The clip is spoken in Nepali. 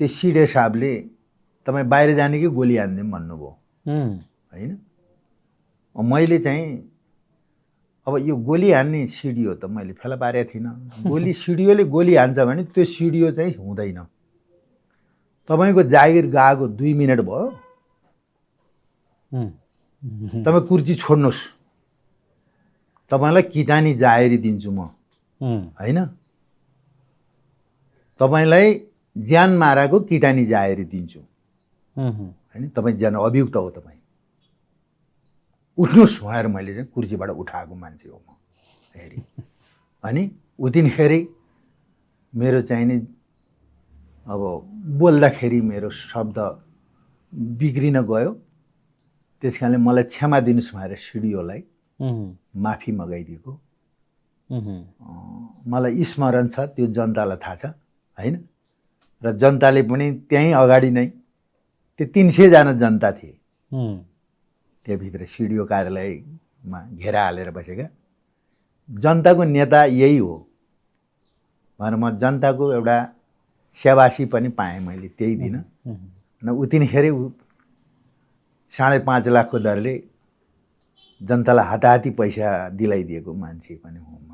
त्यो सिडे साहबले तपाईँ बाहिर जाने कि गोली हान्दिउँ भन्नुभयो होइन। मैले चाहिँ अब यो गोली हान्ने सिडियो त मैले फेला पारेको थिइनँ। गोली सिडियोले गोली हान्छ भने त्यो सिडियो चाहिँ हुँदैन। तपाईँको जागिर गएको 2 मिनट भयो, तपाईँ कुर्सी छोड्नुहोस्, तपाईँलाई किटानी जाहेरी दिन्छु म होइन। तपाईँलाई ज्यान माराको किटानी जाहेरी दिन्छु होइन। तपाईँ ज्यान अभियुक्त हो, तपाईँ उठ्नुहोस् भनेर मैले चाहिँ कुर्सीबाट उठाएको मान्छे हो म फेरि। अनि उतिनखेरि मेरो चाहिँ नि अब बोल्दाखेरि मेरो शब्द बिग्रिन गयो। त्यस कारणले मलाई क्षमा दिनुहोस् भनेर सिडिओलाई माफी मगाइदिएको मलाई स्मरण छ। त्यो जनतालाई थाहा छ होइन। र जनताले पनि त्यहीँ अगाडि नै त्यो 300 जना जनता थिए त्यहाँभित्र सिडिओ कार्यालयमा घेरा हालेर बसेका। जनताको नेता यही हो भनेर म जनताको एउटा स्याबासी पनि पाएँ मैले त्यही दिन। न उतिनखेरि 5.5 लाखको दरले जनतालाई हाताहाती पैसा दिलाइदिएको मान्छे पनि हो म।